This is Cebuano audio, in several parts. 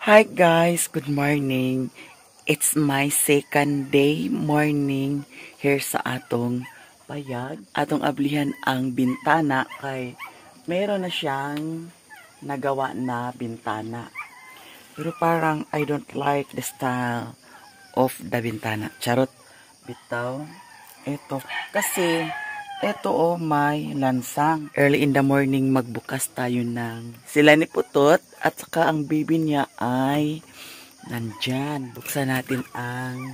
Hi guys, good morning. It's my second day morning here sa atong payag. Atong ablihan ang bintana kay meron na siyang nagawa na bintana. Pero parang I don't like the style of the bintana. Charot. Bitaw. Ito. Kasi ito oh, may lansang. Early in the morning, magbukas tayo ng sila ni Putot at saka ang baby niya ay nandyan. Buksan natin ang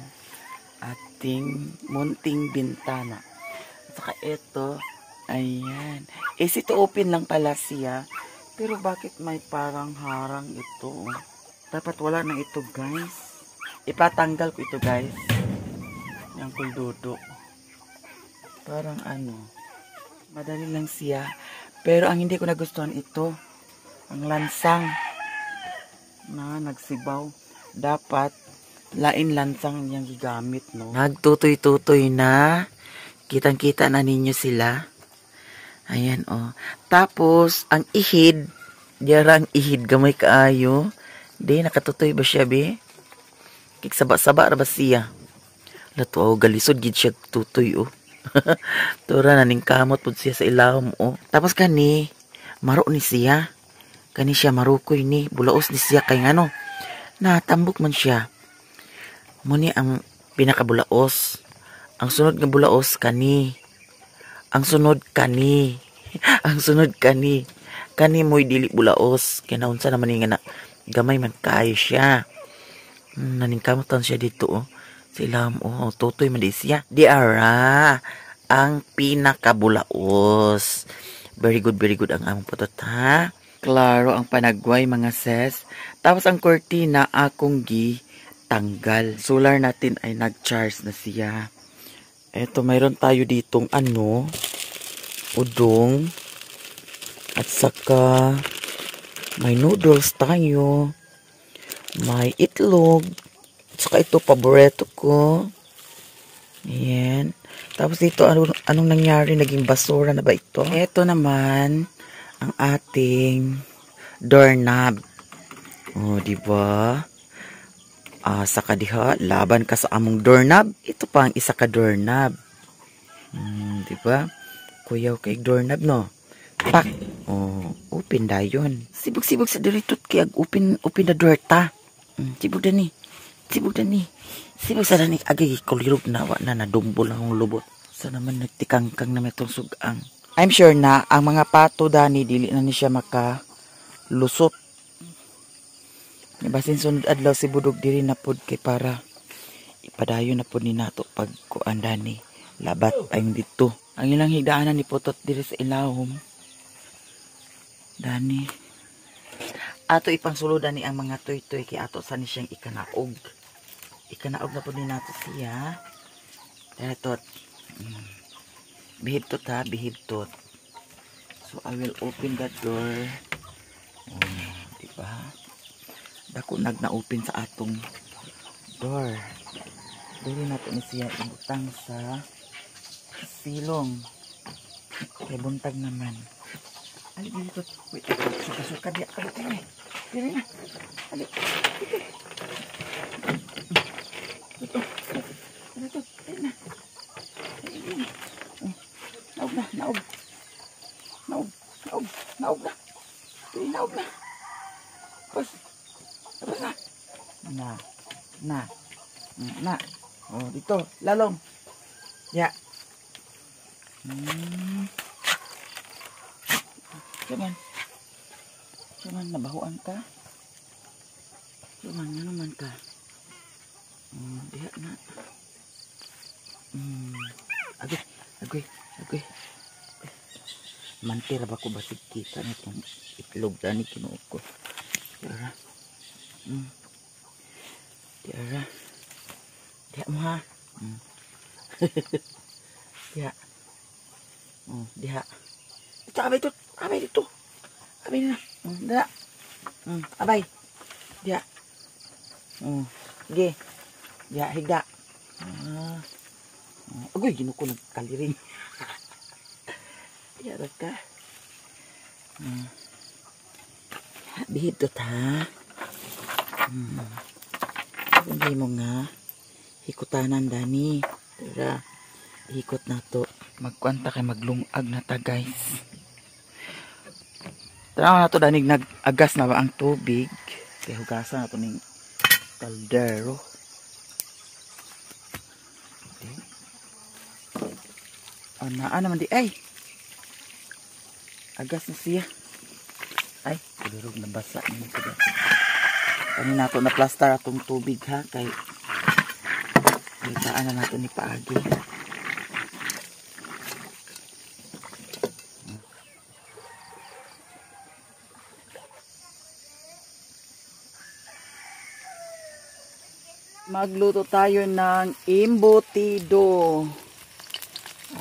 ating munting bintana. At saka ito, ayan. Easy to open lang pala siya. Pero bakit may parang harang ito? Dapat wala na ito, guys. Ipatanggal ko ito, guys. Yung kuldudo. Parang ano, madali lang siya. Pero ang hindi ko nagustuhan ito, ang lansang na nagsibaw. Dapat lain lansang niyang gigamit, no? Nagtutoy-tutoy na. Kitang-kita na ninyo sila. Ayan, oh. Tapos, ang ihid, diyara ang ihid, gamay kaayo. Di, nakatutoy ba siya, be? Kiksaba-saba ra ba siya? Lato, oh, galisod, gid siya tutoy, oh. Tura na ning kamot pud siya sa ilawom, oh. Tapos kani, maro ni siya. Kani siya marukoy ni, bulaos ni siya kay ngano. Natambok man siya. Muni ang pinakabulaos. Ang sunod nga bulaos kani. Ang sunod kani. Ang sunod kani. Kani mo'y dili bulaos. Kaya naunsa naman ni nga na gamay man kaayo siya. Naningkamot siya dito, oh. Sa ilawom, oh, tutoy man di siya. Di ara ang pinakabulaos. Very good ang among putot, ha. Klaro ang panagway, mga ses. Tapos ang kortina akong gi tanggal. Solar natin ay nag-charge na siya. Eto, mayroon tayo ditong ano, udong. At saka may noodles tayo. May itlog. At saka ito, paborito ko. Ayan. Tapos dito, anong nangyari? Naging basura na ba ito? Ito naman, ang ating doorknob. Oh, di ba? Asa ka diha, laban ka sa among doorknob. Ito pa ang isa ka doorknob. Di ba? Kuyaw kay doorknob, no? Pak. Oh, open dayon. Sibog-sibog sa diritot kay ag open open the door ta. Sibog dani. Sibog dani. Sibog sa dani agay kulirog na wa na nadumbol ang lubot. Sa naman nagtikangkang na itong sugang. I'm sure na ang mga pato dani dili na ni siya maka lusot. Basin sunod adlaw si Budog diri na pod kay para ipadayon na pod ni nato pag kuan dani. Labat ayong dito. Ang ilang higdaanan ni Putot diri sa ilawom. Dani. Ato ipangsulodan ni ang mga tuytoy kay ato sa ni siyang ikanaog. Ikanaog na pod ni nato siya. Eto. Bihib tot ha, bihib tot. So I will open that door. Oh, di ba? Dako nag na-open sa atong door. Dili nato ni siya ibutang sa silong. Kay buntag naman. Ali dito. Wait, suka-suka diya. Ali, dili. Dili na. Ali. Dito. Dito. Dito. Dili na. Dili na. Oh, naog na, naog. Naog, naog, naog na. Dili, naog na. Tapos. Tapos na. Na. Na. Na. Oh, dito. Lalong. Ya. Come on. Come on, nabahuan ka. Come on, nga naman ka. Diha na. Agoy, agoy, agoy. Mantira ba ko basig kita nitong itlog dani, Ginoo ko. Tiara. Tiara. Diha mo ha. Diha. Oh, diha. Ito, abay ito. Abay dito. Abay na. Dala. Abay. Diha. Sige. Diha, higda. Ah. Oh, agoy, Ginoo ko, nagkaliring. Diha ra ka. Bihid to ta. Hindi mo nga hikutanan dani. Tara, hikot na to. Magkwanta kay maglungag na ta, guys. Tara na to danig nag-agas na ba ang tubig. Kay hugasan na to ning kaldero. Okay. Oh, naa naman di ay. Agas na siya. Ay, kulurog na basa ni ko. Kani nato na plaster atong tubig ha kay kitaan na nato ni paagi. Magluto tayo ng embutido.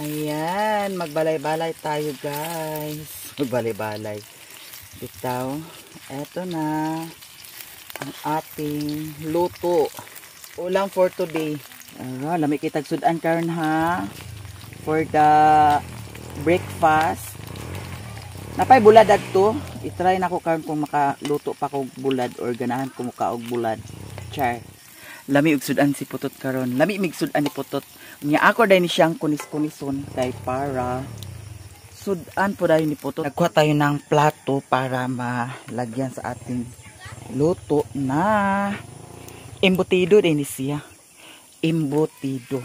Ayan, magbalay-balay tayo, guys. Magbalay-balay. Bitaw, eto na ang ating luto. Ulam for today. Ara, lami kitag sudan karon ha. For the breakfast. Napay bulad adto. I-try nako karon kung makaluto pa kog bulad or ganahan ko muka og bulad. Char. Lami og sudan si Putot karon. Lami mig sudan ni Putot. Nya ako dai ni siyang kunis-kunison kay para sudan po dayon ni Putot. Nagkuha tayo ng plato para malagyan sa ating luto na embutido din ni siya. Embutido.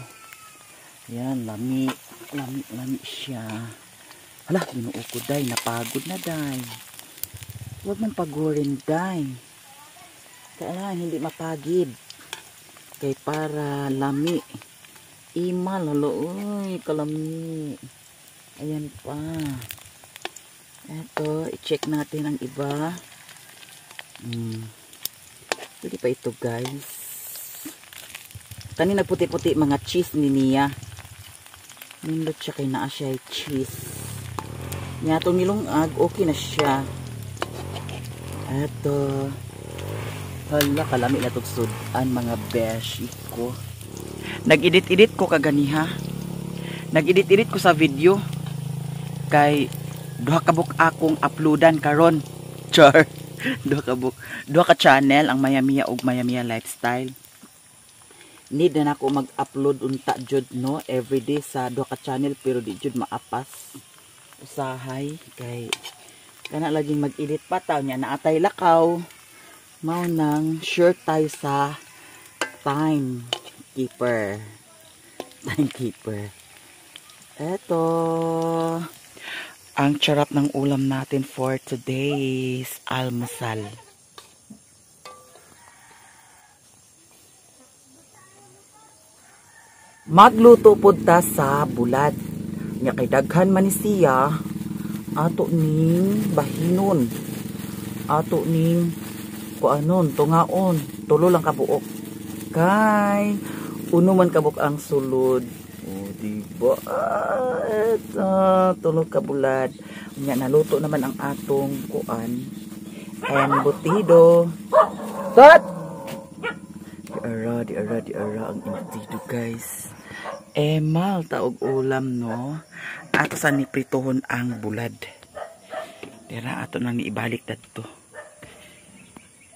Yan, lami, lami, lami siya. Hala, Ginoo ko day, napagod na day. Huwag man pagurin day. Kailangan hindi mapagid. Kay para lami. Ima, lalo, uy, kalami. Ayan pa. Eto, i-check natin ang iba. Pwede pa ito, guys. Kanina puti-puti mga cheese ni Nia. Nindot siya kay naa siya cheese. Niya itong nilungag, okay na siya. Eto. Hala, kalami na itong sudan mga beshi ko. Nag-edit-edit ko kaganiha. Nag-edit-edit ko sa video. Kay duha ka book akong uploadan karon. Char. Duha ka channel ang Mayamiya ug Mayamiya Lifestyle. Need na nako mag-upload unta jud no everyday sa duha ka channel pero di jud maapas. Usahay kay kana laging mag-edit pa taw nya naatay lakaw. Mao nang sure tayo sa timekeeper. Timekeeper. Eto ang charap ng ulam natin for today's almusal. Magluto pud ta sa bulad. Nya kay daghan man ni siya, ato ning bahinon. Ato ning kuanon, tungaon, tulo lang kabuok. Kay uno man kabuk ang sulod. O, diba? Eto, tulo ka bulad. Nya naluto naman ang atong kuan. Embutido. Tot! Di ara, di ara ang embutido, guys. Emal taog ulam no. Ato sa ni prituhon ang bulad. Dira ato nang niibalik dadto.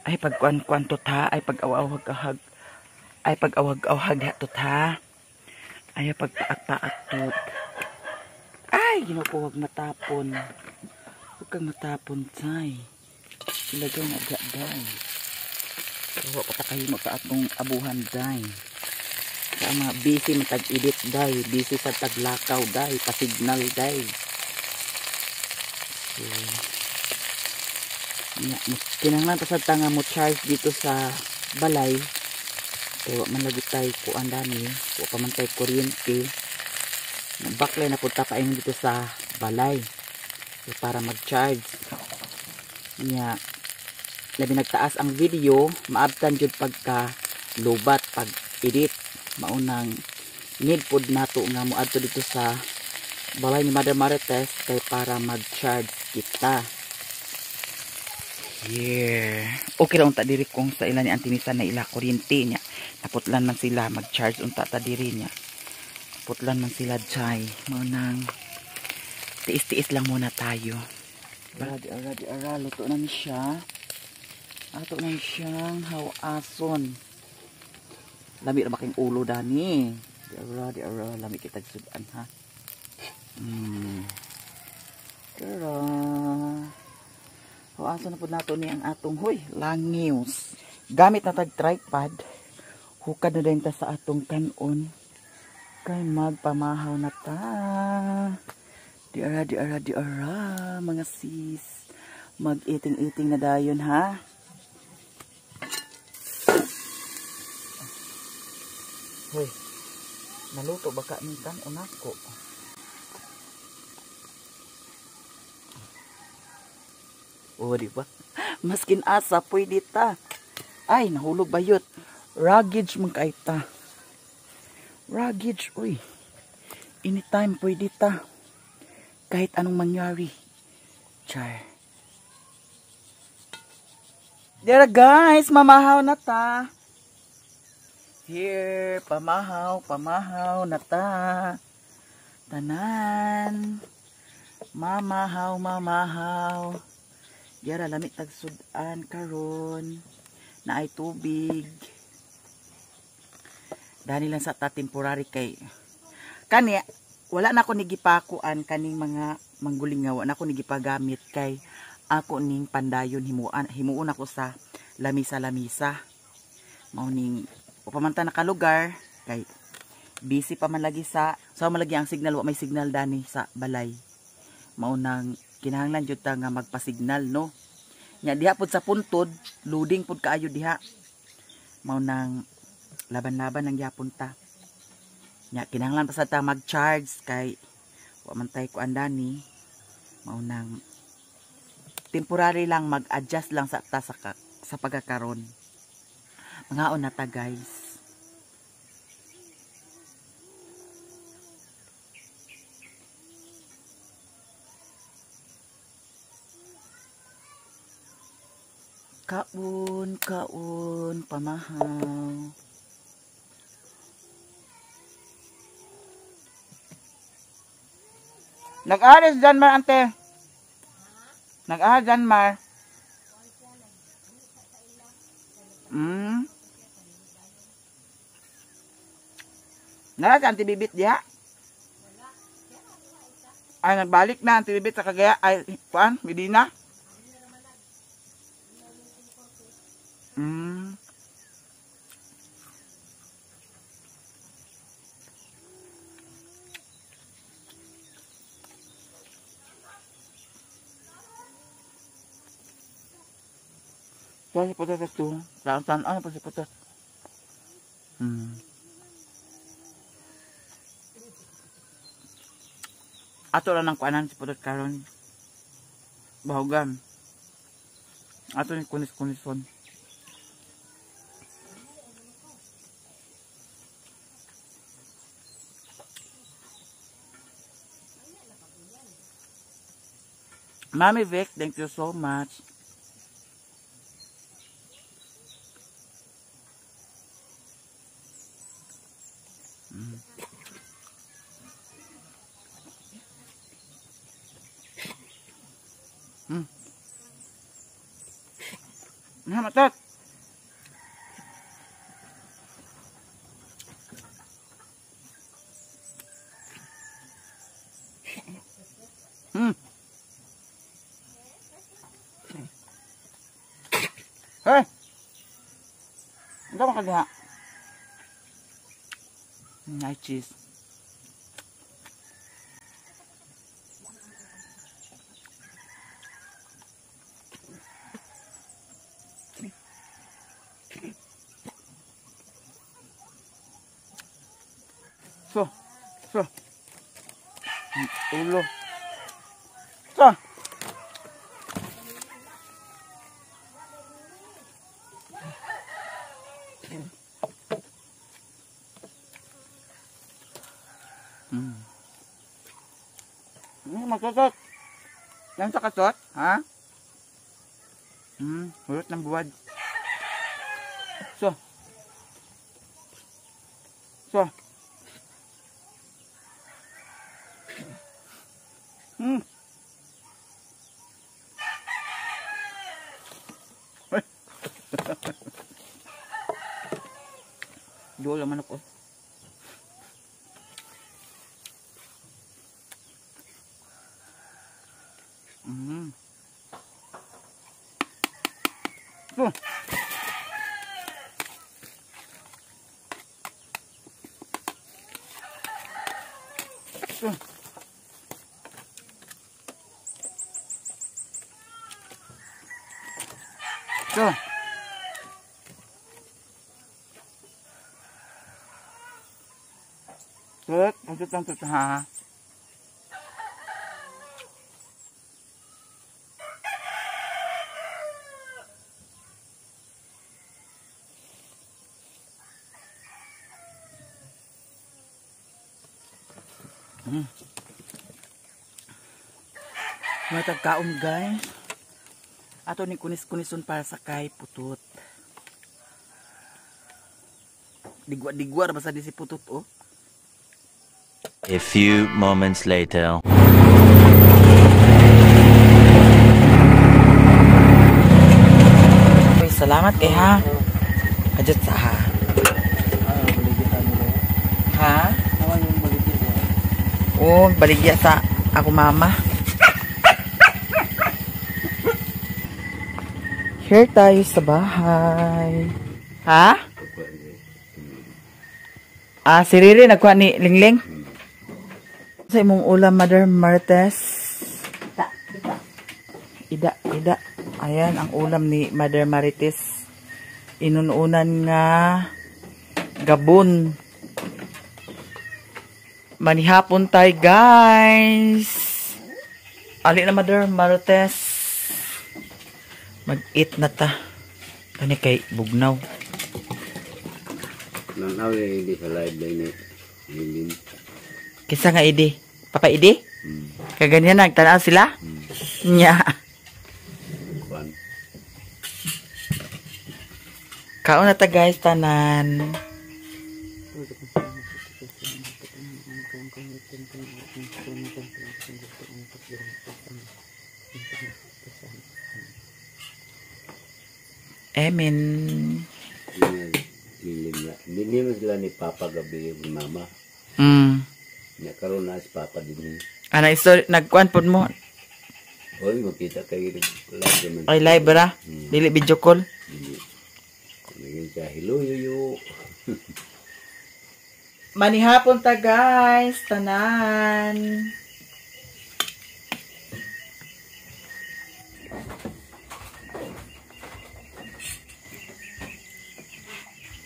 Ay pagkuan-kuan to ta, ay pag-awag-awag. Ay pag-awag-awag diha to ta. Ay pagpaak-paak to. Ay Ginoo ko, wag matapon. Wag kang matapon, tay. Ilagay na diha, day. Wa pa ta kahimo sa atong abuhan, day. Sa mga busy man tag-edit, day. Busy sa taglakaw, day. Pasignal, day. So, kinahanglan pa sad ta nga mo charge dito sa balay. Kay wa man lagi tay kuan dani, wa pa man tay kuryente. Baklay na pud ta paingon dito sa balay. So, para mag-charge. Nya labi nagtaas ang video, maabtan jud pagka lubat pag edit. Maunang need pod nato nga moadto dito sa balay ni Mother Marites kay para mag-charge kita. Yeah. Okay ra unta diri kung sa ila ni Auntie Nisa na ila kuryente niya. Naputlan man sila mag-charge unta ta diri niya. Naputlan man sila jay. Maunang tiis-tiis lang muna tayo. Ara, di ara, di ara, luto na ni siya. Ato nang siyang hawason. Lami ra ba king ulo dani? Di ara lami kitag sudan ha. Dara. Hawason na pud nato ni ang atong hoy langiws. Gamit na tag tripod. Hukad na din ta sa atong kanon. Kay magpamahaw na ta. Di ara mga sis. Mag-eating-eating na dayon ha. Hoy, naluto ba ka ning kanon ako? Oh, di ba? Maskin asa pwede ta. Ay, nahulog bayot. Ruggage man kay ta. Ruggage, uy. Anytime pwede ta. Kahit anong mangyari. Char. Dera guys, mamahaw na ta. Here, pamahaw, pamahaw na ta. Tanan. Mamahaw, mamahaw. Dera lamit tagsudan karon. Naay tubig. Dani lang sa ta temporary kay kani wala na ako nigipakuan kaning mga manggulingaw, wala na ako nigipagamit kay ako ning pandayon himuon ako sa lamisa-lamisa. Mao ning upaman ta nakalugar kay busy pa man lagi sa so malagi ang signal, wa may signal dani sa balay. Mao nang kinahanglan jud ta nga magpasignal no. Nya diha pud sa puntod, loading pud kaayo diha. Mao nang laban-laban ang gyapon ta. Nya kinahanglan pa sa ta mag-charge kay wa man tay kuan dani. Mao nang temporary lang, mag-adjust lang sa ta sa pagkakaron. Mangaon na ta guys. Kaon, kaon, pamahaw. Nag-aris dyan, Mar, ante. Nag-aris dyan, Mar. Nara si Auntie Bibit diha? Ay, nagbalik na Auntie Bibit sa Cagayan. Ay, kuan, Medina. Kasi putas ito. Saan ano pa si putas? Ato lang ang kuanan si putas karon. Bahugan. Ato ni kunis-kunison. Mami Vic, thank you so much. Matot. Hey. Ano ka diha? Nice cheese. So. Ulo. So. Magkasot. Yan sa kasot, ha? Hulot ng buwad. So. Uy. Duol ang manok oh. Oh. Oh. Go. Tut, tut, tut, tut, ha. Matagkaon guys. Ato ni kunis-kunison para sa kay Putot. Digwa-digwa ra basta di si Putot oh. A few moments later. Uy, salamat eh ha. Adjot sa ha. Ha? Oh, baligya sa ako mama. Here tayo sa bahay. Ha? Ah, si Riri nagkuha ni Lingling. Sa imong ulam, Mother Martes? Ida, ida. Ayan ang ulam ni Mother Marites. Inununan nga gabon. Manihapon tayo, guys. Ali na, Mother Marites. Mag-eat na ta. Kani kay bugnaw. Nanaw hindi sa live din eh. Lilin. Kinsa nga idi? Papa idi? Kaganyan nagtanaw sila? Nya. Kuan. Kaon na ta guys tanan. Emin. Lilim na. Hindi mo sila ni Papa gabi yung mama. Nakaroon na si Papa din. Ana istorya nagkuan pod mo. Oy, makita kayo live naman. Ay live ra. Dili video call. Dili. Naging siya, hello yoyo. Manihapon ta guys, tanan.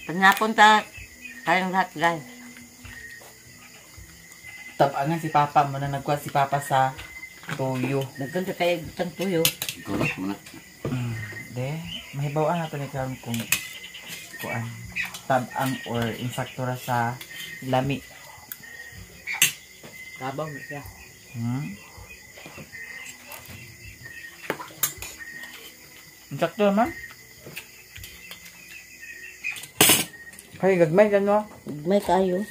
Panihapon ta tayong lahat guys. Tabangan si Papa mo na nagkuha si Papa sa tuyo. Nagkanta kayo gutang tuyo. Kurak mo na. De, mahibaw-an nato ni karon kung kuan tabang or insakto ra sa lami. Kabaw mo siya. Insakto man. Kay gagmay gano. Gagmay kayo.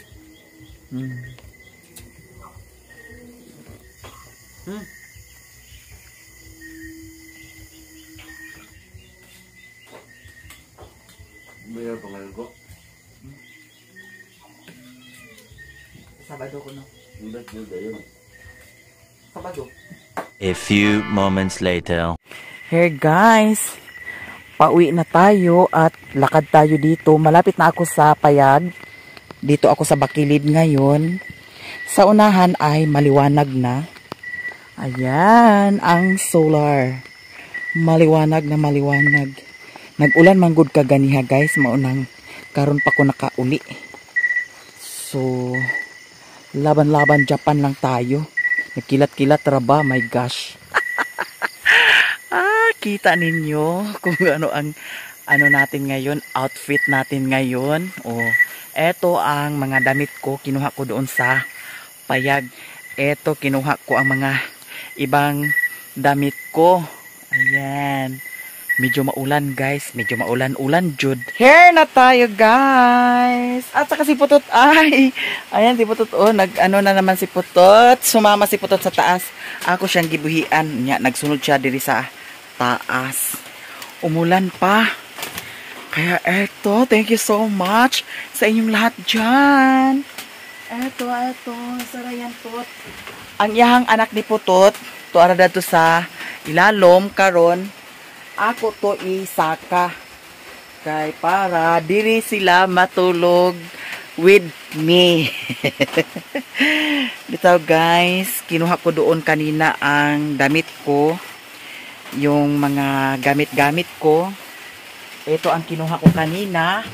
Mayroon pangalan ko. Sabado ko no. Ba't yun kayo? Sabado. A few moments later. Here guys, pauwi na tayo at lakad tayo dito. Malapit na ako sa payag. Dito ako sa Bakilid ngayon. Sa unahan ay maliwanag na. Ayan, ang solar. Maliwanag na maliwanag. Nag-ulan man gud kaganiha guys, maunang karon pa ko nakauli. So, laban-laban Japan lang tayo. Nagkilat-kilat ra ba? My gosh. Ah, kita ninyo kung ano ang ano natin ngayon, outfit natin ngayon. Oh, eto ang mga damit ko, kinuha ko doon sa payag. Eto, kinuha ko ang mga ibang damit ko. Ayan. Medyo maulan guys, medyo maulan-ulan jud. Here na tayo guys. At saka si Putot ay. Ayan si Putot oh, nag ano na naman si Putot. Sumama si Putot sa taas. Ako siyang gibuhian. Nya nagsunod siya diri sa taas. Umulan pa. Kaya eto, thank you so much sa inyong lahat dyan. Eto, eto, sarayan tot. Ang iyahang anak ni Putot, tuara dato sa ilalom karon. Ako to isaka. Kay para diri sila matulog with me. Bitaw guys, kinuha ko doon kanina ang damit ko. Yung mga gamit-gamit ko. Ito ang kinuha ko kanina.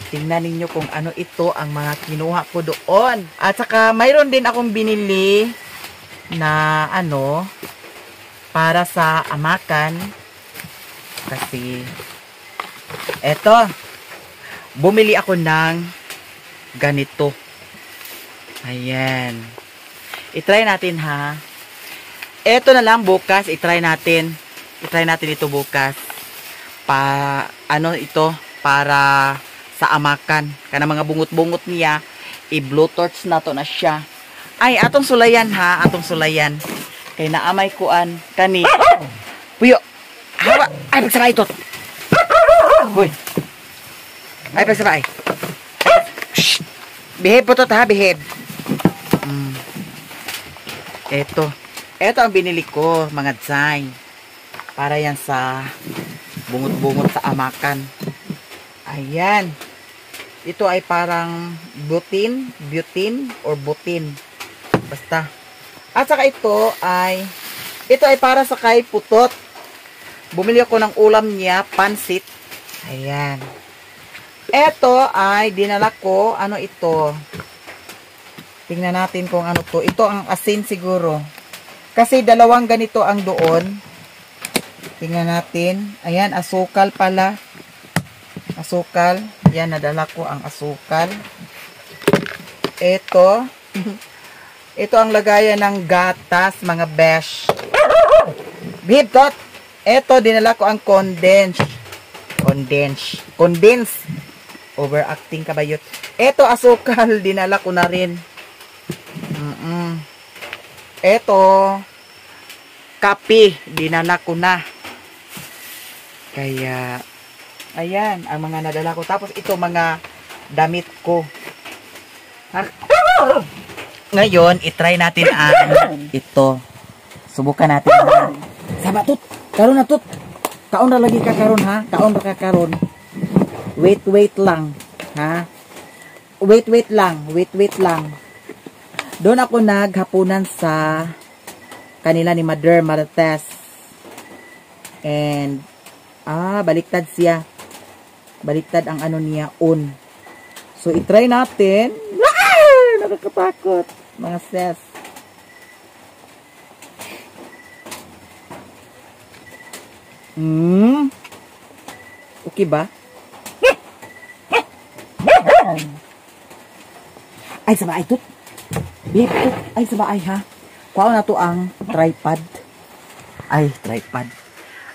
Tingnan ninyo kung ano ito ang mga kinuha ko doon. At saka mayroon din akong binili na ano para sa amakan. Kasi eto, bumili ako ng ganito. Ayan. I-try natin ha. Eto na lang bukas, i-try natin. I-try natin ito bukas. Pa ano ito para sa amakan. Kana mga bungot-bungot niya, i-blow torch na to na siya. Ay, atong sulayan ha, atong sulayan. Kay naamay kuan kani. Puyo. Hawa, ay pagsabay ito. Hoy. Ay pagsabay. Shh. Behave po to ha, behave. Ito. Ito ang binili ko, mga dzay. Para yan sa bungot-bungot sa amakan. Ayan. Ito ay parang butin, butin, or butin. Basta. At saka ito ay para sa kay Putot. Bumili ako ng ulam niya, pansit. Ayan. Ito ay dinala ko. Ano ito? Tingnan natin kung ano to. Ito ang asin siguro. Kasi dalawang ganito ang doon. Tingnan natin. Ayan, asukal pala. Asukal. Ayan, nadala ko ang asukal. Ito. Ito ang lagayan ng gatas, mga besh. Bib, tot. Ito, dinala ko ang condense. Condense. Condense. Overacting ka ba yun? Ito, asukal. Dinala ko na rin. Ito, kape. Dinala ko na. Kaya, ayan, ang mga nadala ko. Tapos, ito, mga damit ko. Ha? Ngayon, itry natin ang ito. Subukan natin. Saba, tut. Karon na, tut. Kaon na lagi ka karon, ha? Kaon ra ka karon. Wait, wait lang. Ha? Wait, wait lang. Wait, wait lang. Doon ako naghapunan sa kanila ni Mother Marites. And, baliktad siya. Baliktad ang ano niya, on. So, itry natin. Ah! Nakakatakot, mga sis. Okay ba? Ay, sabaay, tut. Babe, tut. Ay, sabaay, ha? Kuha na to ang tripod. Ay, tripod.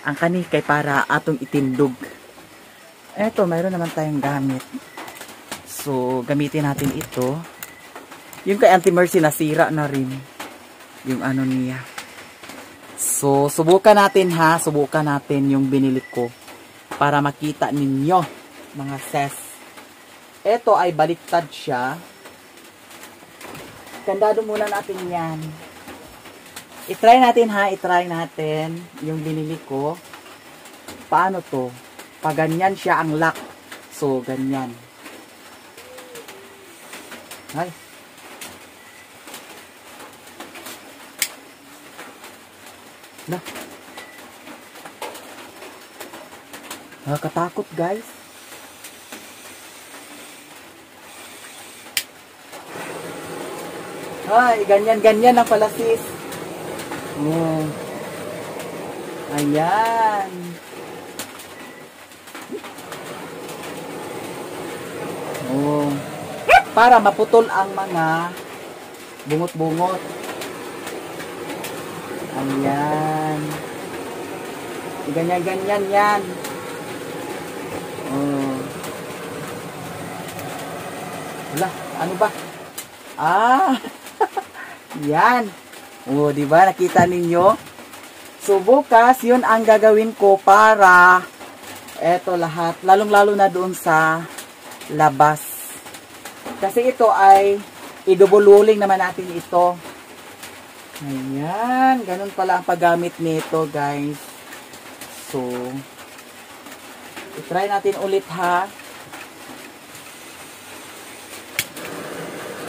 Ang kani kay para atong itindog. Eto, mayroon naman tayong gamit. So, gamitin natin ito. Yung kay Auntie Mercy, nasira na rin. Yung ano niya. So, subukan natin ha. Subukan natin yung binili ko. Para makita ninyo, mga sis. Ito ay baliktad siya. Kandado muna natin yan. I-try natin ha. I-try natin yung binili ko. Paano to? Pag ganyan siya ang lock. So, ganyan. Ay. Na. Nakakatakot guys. Ay, ganyan-ganyan lang pala sis. Oh. Ayan. Oh. Para maputol ang mga bungot-bungot. Ayan. Ganyan-ganyan yan. Oh. Wala, ano ba? Ah. Yan. Oh, di ba? Nakita ninyo? So bukas, 'yun ang gagawin ko para Eto lahat. Lalong-lalo na doon sa labas. Kasi ito ay idubululing naman natin ito. Ayan. Ganun pala ang paggamit nito, guys. So, i-try natin ulit, ha.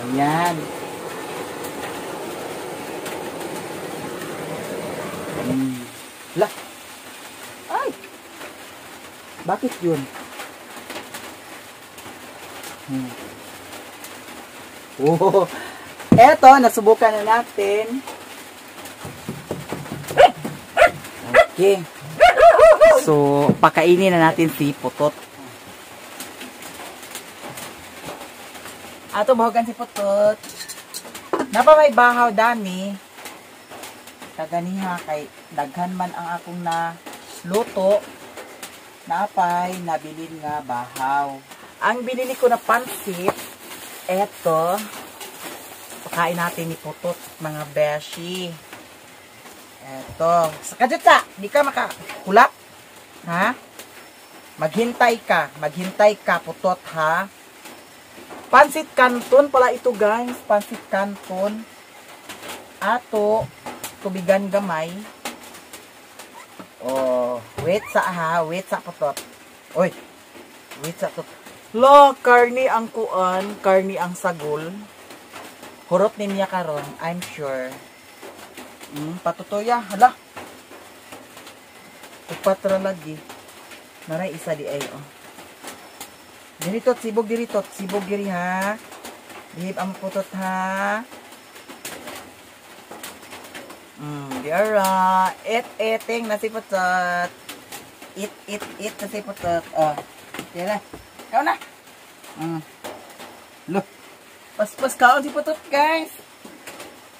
Ayan. La. Ay! Bakit yun? Oh. Eto, nasubukan na natin. Okay. So, pakainin na natin si Putot. Ato, bahogan si Putot. Napa may bahaw dami. Kaganiha kay daghan man ang akong na luto. Naapay nabilin nga bahaw. Ang binili ko na pansit, eto. Pakain natin ni Putot, mga beshi. Eto. Sakajutsa, di ka makakulap. Ha? Maghintay ka. Maghintay ka, Putot, ha? Pansit canton pala ito, guys. Pansit canton. Ato, tubigan gamay. Oh, wait sa ha, wait sa Putot. Oy. Wait sa tot. Lo, karni ang kuan, karni ang sagol. Hurot niya karon, I'm sure. Patutoya, hala. Upatra lagi. Naray isa di ay oh. Diritot, sibog diritot, sibog diri ha. Dihip ang Putot ha. Diara, eat eating na si Putot. Eat eat eat na si Putot. Oh. Tira. Ikaw na. Lo. Paspas kaon si Putot, guys.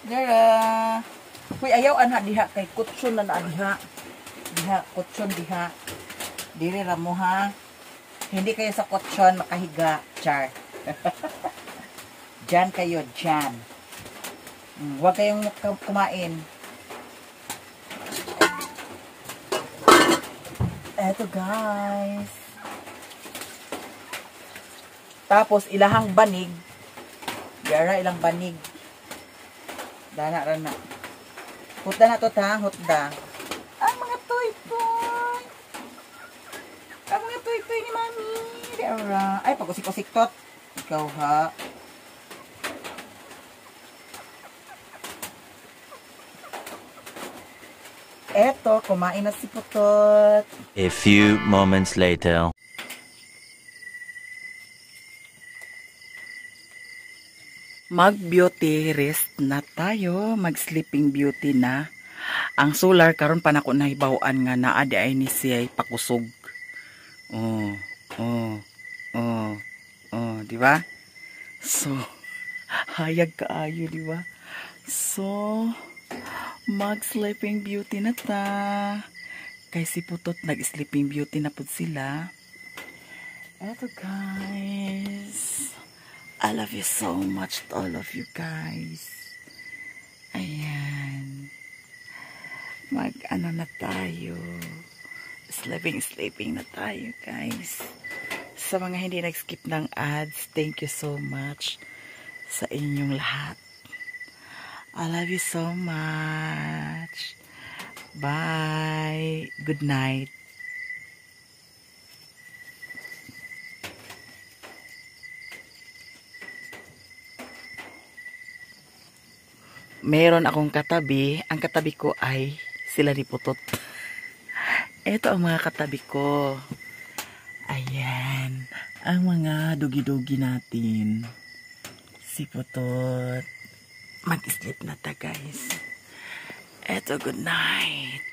Diara. Uy, ayaw anha diha kay kutsyon na na diha. Diha, kutsyon diha. Diri ra mo ha. Hindi kayo sa kutsyon makahiga, char. Diyan kayo, diyan. Huwag kayong kumain. Eto, guys. Tapos, ilahang banig. Yara, ilang banig. Dana, rana. Hutda na to, ha? Hutda. Ang mga toy-toy. Ang mga toy-toy ni Mami. Yara. Ay, pag-usik-usik tot. Ikaw, ha? Eto, kumain na si Putot. A few moments later. Mag-beauty rest na tayo. Mag-sleeping beauty na. Ang solar, karon pa nako nahibaw-an nga naa di ay ni siya pakusog. Oh, oh, oh, oh, di ba? So, hayag kaayo, di ba? So, mag-sleeping beauty na ta. Kay si Putot, nag-sleeping beauty na pud sila. Eto, guys. I love you so much to all of you guys. Ayan. Mag-ano na tayo. Sleeping, sleeping na tayo, guys. Sa mga hindi nag-skip ng ads, thank you so much sa inyong lahat. I love you so much. Bye. Good night. Meron akong katabi. Ang katabi ko ay sila ni Putot. Ito ang mga katabi ko. Ayan. Ang mga dugi-dugi natin. Si Putot. Mag-sleep na ta, guys. Eto, good night.